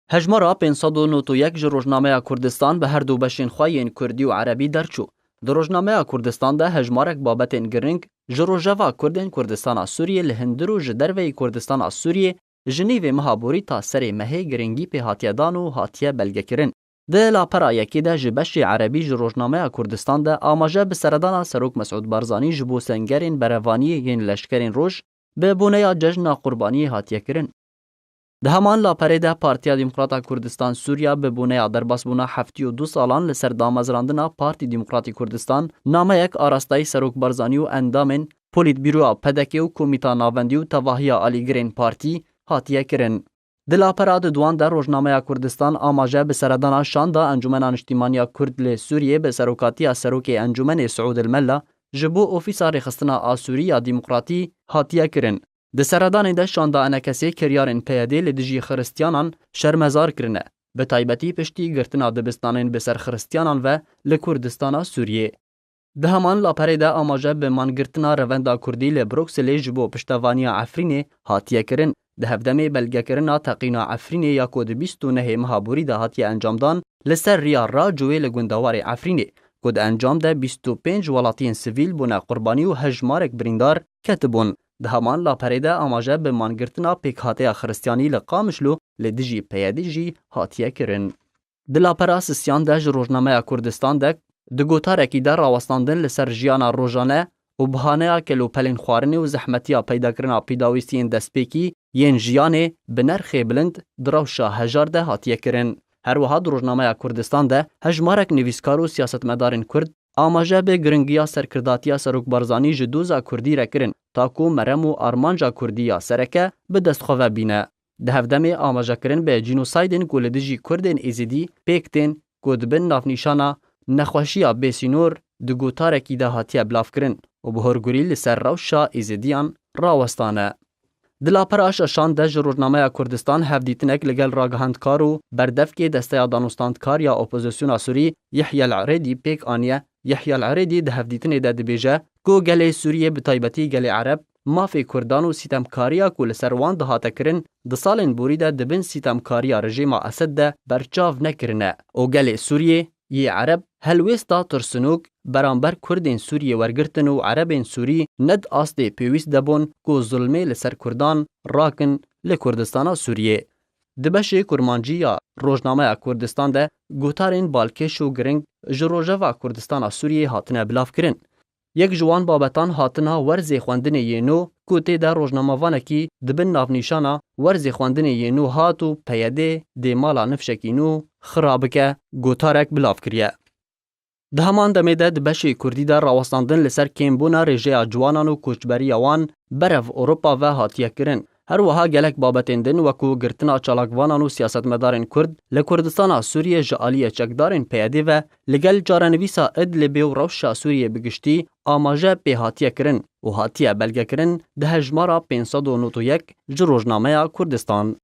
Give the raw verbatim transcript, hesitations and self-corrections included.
Hejmara pênc sed û nod û yek ji rojnameya Kurdistan bi her du beşên xwe yên kurdî û erebî derçû. Di rojnameya Kurdistan de hejmarek babetên giring ji rojeva Kurdên Kurdistana Sûriyê li hundir û ji derveyî Kurdistana Sûriyê ji nîvê meha borî ta serê mehê giringî pê hatiye dan û hatiye belgekirin. Di lapera yekê de ji beşê erebî ji rojnameya Kurdistan de amaje bi seredana Serok Mesûd Barzanî ji bo sengerên berevaniyê yên leşkerên roj bi boneya Cejna Qurbaniyê hatiye kirin. Di heman laperê de Partiya Demokrata Kurdistan Sûriya bi boneya derbasbûna heftê û du salan li ser damezrandina Partî Demokratî Kurdistan nameyek arastayî Serok Barzanî û endamên Polîtbîroya P D K û Komîta Navendî û Tevahiya Alîgirên Partî hatiye kirin. Di lapera di duan de Rojnameya Kurdistan amaje bi seredana şanda Encûmena Niştîmaniya Kurd li Sûriyê bi serokatiya Serokê Encûmenê Siûd El Mella ji bo Ofîsa Rêxistina Asûrî ya Demokratî hatiye kirin. Di seredanê de şanda enekesê kiryarên P Y D li dijî xiristiyanan şermezar kirine, bi taybetî piştî girtina dibistanên bi ser xiristiyanan ve li Kurdistana Sûriyê. Di heman laperê de amaje bi mangirtina revenda kurdî li Brukselê ji bo piştevaniya Efrînê hatiye kirin. Di hevdemê belgekirina teqîna Efrînê ya ku di bîst û nehê meha borî de hatiye encamdan li ser riya Racûyê li gundewarê Efrînê, ku di encam de bîst û pênc welatiyên sivîl bûne qurbanî û hejmarek birîndar ketibûn. Di heman laperê de amaje bi mangirtina pêkhateya xiristiyanî li Qamişlo li dijî P Y D jî hatiye kirin. Di lapera sisiyan de ji Rojnameya Kurdistan de di gotarekî de rawestandin li ser jiyana rojane û bihaneya kelopelên xwarinê û zehmetiya peydakirina pêdawîstiyên destpêkî yên jiyanê bi nerxê bilind di rewşa hejar de hatiye kirin. Her wiha di Rojnameya Kurdistan de hejmarek nivîskar û siyasetmedarên Kurd amaje bi giringiya serkirdatiya Serok Barzanî ji doza Kurdî re kirin, ta ku merem û armanca Kurdî ya sereke bi dest xwe ve bîne. Di hevdemê amajekirin bi cînosaydên ku li dijî Kurdên Êzidî pêk tên, ku di bin navnîşana nexweşiya bêsînor di gotarekî de hatiye bilavkirin û bi horgurî li ser rewşa Êzidiyan rawestane. Di lapera şeşan de ji Rojnameya Kurdistan hevdîtinek li gel ragihandkar û berdevkê Desteya Danûstandkar ya Opozisyona Sûrî Yehya El Erêdî pêk aniye. Yehya El Erêdî di hevdîtinê de dibêje ku gelê Sûriyê, bi taybetî gelê Ereb, mafê Kurdan û sîtemkariya ku li ser wan dihate kirin, di salên borî de di bin sîtemkariya rejîma Esed de berçav nekirine û gelê Sûriyê yê Ereb helwêsta tirsinok beramber Kurdên Sûriyê wergirtin û Erebên Sûrî ne di astê pêwîst de bûn ku zulmê li ser Kurdan rakin li Kurdistana Sûriyê. Di beşê kurmancî ya Rojnameya Kurdistan de gotarên balkêş û giring ji rojeva Kurdistana Sûriyê hatine bilavkirin. Yek ji wan babetan hatina werzê xwendinê yê nû ku tê de rojnamevanekî di bin navnîşana werzê xwendinê yê nû hat û P Y D dê mala nifşekî nû xira bike, gotarek bilav kiriye. Di heman demê de di beşê kurdî de rawestandin li ser kêmbûna rêjeya ciwanan û koçberiya wan berev Ewropa ve hatiye kirin. Her wiha gelek babetên din wekû girtina çalakvanan û siyasetmedarên Kurd li Kurdistana Sûriyê ji aliyê çekdarên P Y D ve li gel çarenivîsa Idlibê û rewşa Sûriyê bi giştî amaje pê hatiye kirin û hatiye belgekirin di hejmara pênc sed û nod û yek ji Rojnameya Kurdistan.